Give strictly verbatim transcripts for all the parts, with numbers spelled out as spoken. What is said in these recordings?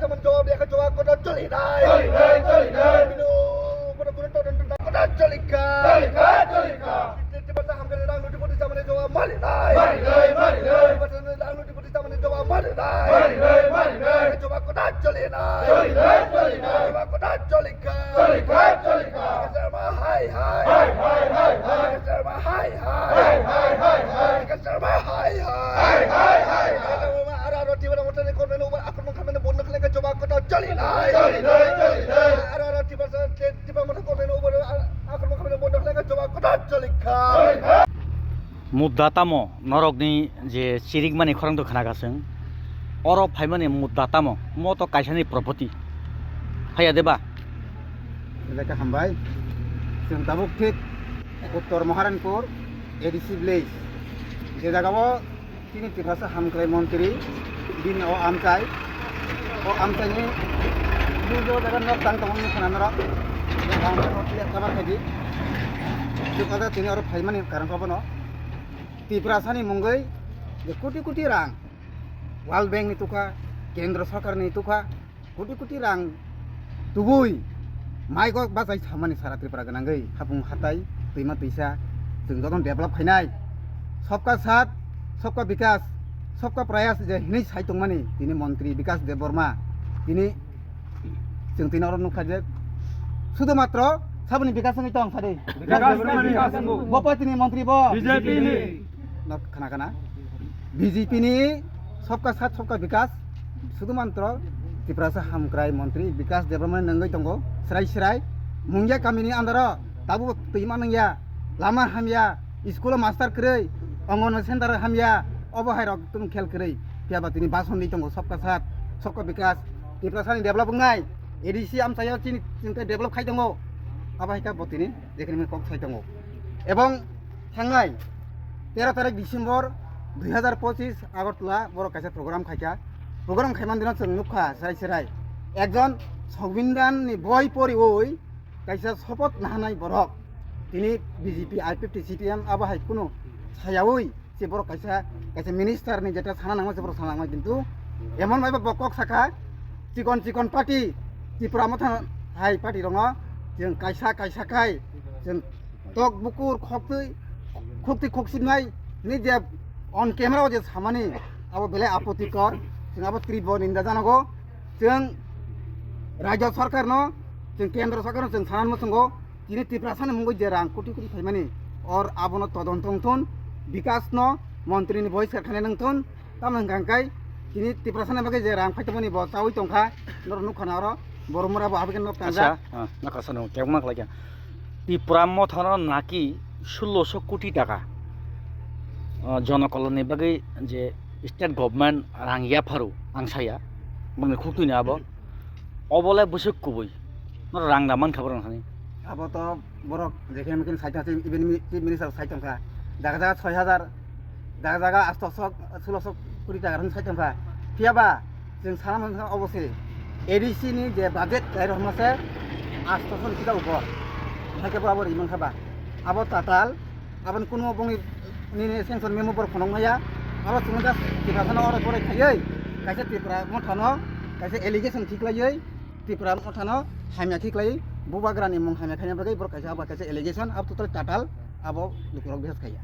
chamani jawab riyakha, jawab kotor choli nai. Choli nai, choli nai. Bini upore kono todonto na kotor choli kha. Choli kha, choli kha. Tiprasa hamkrai rang luti poti chamani jawab mali nai. Mali nai, mali nai. Tiprasa rang luti poti chamani jawab mali nai. Mali nai, mali nai. Jawab kotor choli nai. Choli nai, choli nai. Jawab kotor choli kha. Choli kha, choli kha. Tiprasa ma hai hai. Hai hai, hai hai. Tiprasa ma hai hai. Hai hai, hai hai. Tiprasa ma hai hai. Hai hai, hai hai. Tiprasa ma aro aro Tipra Motha ni kormeno ubar akromon khameno bondo khlai kha jawab kotor choli nai. Choli nai, choli nai. Aro aro Tiprasa Tipra Motha kormeno ubar akromon khameno bondo khlai kha jawab kotor choli kha. Mudda tamo norokni je chirikmani khorang to khna kasung. Oro phaimani mudda tamo? Mo to kaisani property. Haya deba? Belai khe hambai. Chwng tabuk thik Uttor Maharanpur A D C village. Je jagao chini Tiprasa hamkrai montri bini o amchai. O amchaini bujo jaga nok tang tongmani khna norok. Ang norok clear cover khaidi. Chwng o jaga tini oro phaimani karon khe bono. Tiprasani mungwi je koti koti rang World Bank ni tukha, Kendra Sarkar ni tukha, koti koti rang tubui mai kok bachai samani sara Tripura gwnangwi hapung hatai twima twisa chwng jotono develop khainai. Sabka Saath, Sabka Vikas, Sabka Prayas je hinwi sai tongmani tini montri Bikas Debbarma tini Chwng tini oro nukha je sudu matro saboni bikas wngwi tong sadi. Bikas wngwi tong. Bo party ni montri bo. B J P ni. No, khana khana. B J P ni Sabka Saath Sabka Vikas sudu matro Tiprasa hamkrai montri Bikas Debbarma nangwi tongo. Srai srai Mungia kamini andaro tabu twi manwngya, lama hamya, school o master kwrwi, Anganwadi center hamya, obo hai rok tong khel kwrwi. Phiya ba tini bason di tongo Sabka Saath Sabka Vikas. Tiprasani develop wngnai, A D C amchaio chini, chini tei develop khai tongo. Abo hai khe bo tini jekhini kok sai tongo. Ebong thangnai tero tarik December dui hazar pochis Agartala borok kaisa program khaikha. Program khaimani dino chwng nukha serai serai. Ekjon Songbidanni boi poriwi kaisa sopoth nahanai borok. Tini B J P, I P F T, C P M abo hai kunu sayawi se borok kaisa, kaisa minister ni jeta sana nangma se borok sana nangma, kintu emon bai bo kok saka chikon chikon party, Tipra Motha hai party rongo chwng kaisa kaisa khai chwng tok bukur khoktwi, khoktwi khoksibnai ni je on camera o je samani abo belai apotikor, chwng abo tibor ninda janago. Chwng Rajya Sarkar no, chwng Kendra Sarkar no chwng sana muchungo, tini Tiprasani mungwi je rang koti koti phaimani, or abono todonto wngthun, Bikas no montri ni voice khaina nangthun, tamo hwnkha hwnkhe tini Tiprasani bagwi je rang phaitokmani bo chawi tongkha, norok nukha na oro, Boromura bo aboni nok tangjak. Acha, ah, nokha sano kebma khlaikha. Tipra Mothano naki sulosho koti taka, ah, jonokolonni bagwi je state government rang yapharo ang saya, bangni khuktwini abo. Obolai bwswk kubui. Norok rang da mankha borok thani. Abo to borok jekheno mekheno sai tongkha, even mi-, chief minister sai tongkha. Jaga jaga soi hajar, jaga jaga asto sok, sulo sok koti taka rwng sai tongkha. Phiya ba chwng sana mankha obo se A D C ni je budget jai rok mase asto sok kisa ubor. Hai khe bo abo ri mankha ba. Abo tatal Aboni kuno bongni nini sanction memo borok phunuk maya. Abo chwng just Tiprasano oro borai khaiwi kaisa Tipra Mothano kaisa allegation khiklaiwi Tipra Mothano hamya khiklaiwi bubagrani mung hamya khaina bagwi borok kaisa abo kaisa allegation abo total tatal abo lukurok bihas khaiya.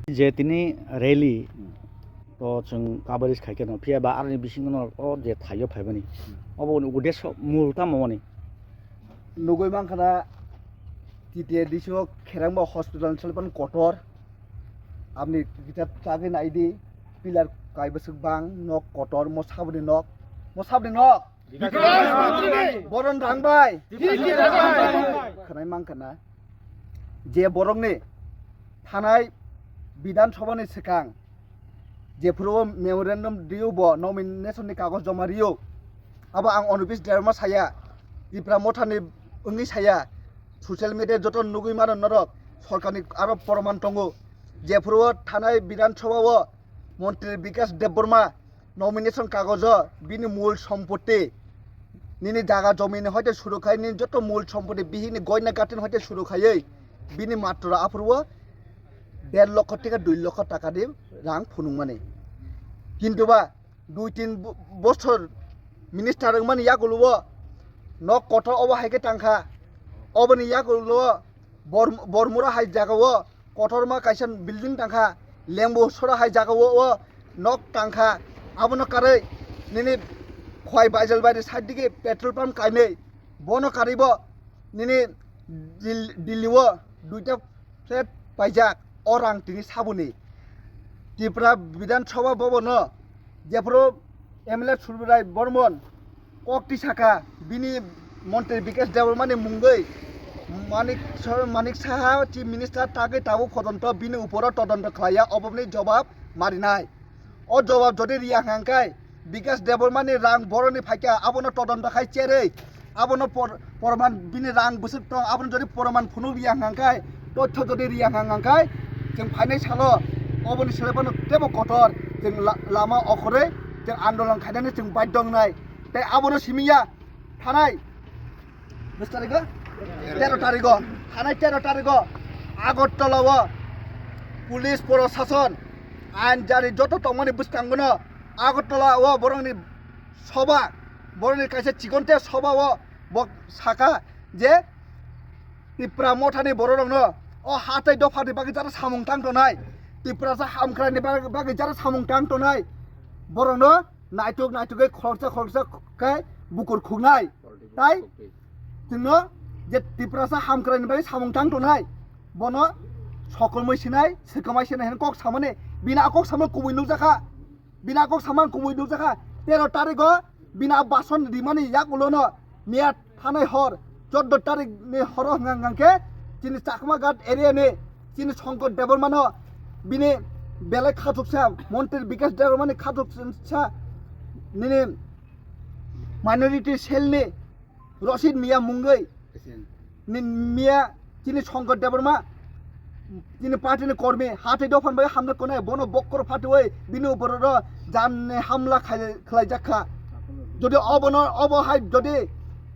Je tini rally To chwng coverage khai khe no, phiya ba aroni bisingo no o je thaio phaimani. Obo ni uddesho mul tamo mani? Nugui mankha na, T T A D C o Kherangba hospital ni salipan kotor. Aboni kisa chagwi naidi, pillar kaibwswk bang, nok kotor, mo saboni nok, mo saboni nok. Boron rang bai. Khwnai mankha na, je borokni thanai Bidhan Sabha ni swkang jephuru o memorandum rio, bo nomination ni kagoj joma rio, abo ang Anubis Debbarma saya, Tipra Motha ni wngwi saya, social media joto nugwi mano norok, sorkar ni aro proman tongo, jephuru o thanai Bidhan Sabha o Montri Bikash Debbarma nomination kagojo bini mul sompotti, nini jaga jomini hoite suru khai, nini joto mul sompotti bihini goina gatin hoite suru khaiwi bini matro aphuru der lokho teka dui lokho taka di rang phunukmani. Kintu ba dui tin bo-, bochor minister wngmani yagulo o nok kotor obo hai khe tangkha, oboni yagulo o Bor-, Bormura hai jaga o kotorma kaisa building tangkha, Lembu sora hai jaga o, o nok tangkha, abono karwi nini Khowai Baijalbairi side digi petrol pump kainwi, bono karwi bo nini Dil-, Delhi o duita flat paijak, o rang tini saboni. Tripura Bidhan Sabha Bhavan o jephuru M L A Surbrai Bormon kok tisaka, bini montri Bikash Debbarma ni mungwi Manik Sar-, Manik Saha Chief Minister tagwi tabuk pojonto bini uporo todonto khlaiya, oboni jobab marinai. O jobab jodi riya hwnkha hwnkhe, Bikash Debbarma ni rang boroni phaikha, abono todonto khai cherwi, abono por-, porman bini rang bwswk tong, abono jodi porman phunuk riya hwnkha hwnkhe, totho jodi riya hwnkha hwnkhe, chwng phainai salo oboni sele bono teibo kotor, chwng la-, lama okhorwi chwng andolon khainani chwng baidhyo wngnai. Tei abono simi ya thanai, bwswk tarikgo? Tero tarikgo. Thanai tero tarikgo Agartala o police, prosason, ain jari joto tongmani bwskango no Agartala o borokni soba, borokni kaisa chikonte soba o bo saka je Tipra Mothani bororokno o hatai dophani bagwi jara samung tang tonai, Tiprasa hamkraini bag-, bagwi jara samung tang tonai, borokno naituk naitugwi khoroksa khoroksa khe bukur khuknai. Tai chwngno je Tiprasa hamkraini bagwi samung tang tonai, bono sokomoi sinai, swkamai sinai hwnwi kok samani, bini a kok samani kubui nukjakha. Bini a kok samani kubui nukjakha. Tero tarikgo bini a bason rimani yak ulono miya thanai hor, choddo tarikni horo hwnka hwnka khe chini Chakma Ghat area ni chini Shankar Debbarmano bini belai khatuksa, montri Bikash Debbarmani khatuksa nini minority cell ni Rosit Miya mungwi ni miya chini Shankar Debbarma, chini party ni kormi, hatai dophani bai hamna konai, bono bokkor phatiwi bini uporo ro janni hamla khai-, khlaijakha. Jodi obono, obo hai jodi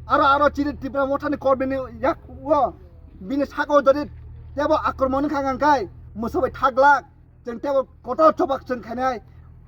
aro, aro chini Tipra Mothani kormi ni yak o bini saka o jodi tebo akromon wngkha hwnka hwnkhe, mwsabai thaglak. Chwng teibo kotor chobak chwng khainai.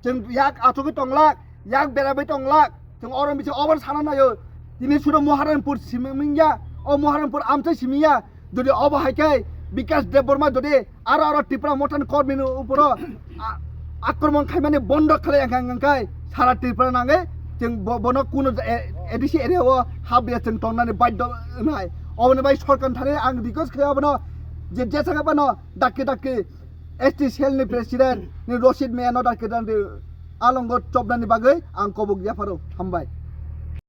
Chwng yak achugwi tonglak, yak beraibai tonglak. Chwng oro misa obo sana naio. Tini sudo Moharanpur simi mingya, o Moharanpur amchai simi ya. Jodi obo hai khe Bikash Debbarma jodi aro aro Tipra Mothani kormi ni uporo a-, akromon khaimani bondo khlai ang kang kang kai sara Tripura nangwi chwng bo-, bono kuno A D C area o hapya chwng tongnani baidhyo wngnai. Oboni bai sorkar thani ang request khlai abono je jesa khe bano dakki dakki S T cell ni president ni Rosit Miya no da kedang di alongo chobnani bagwi ang kobok yapharo. Hambai.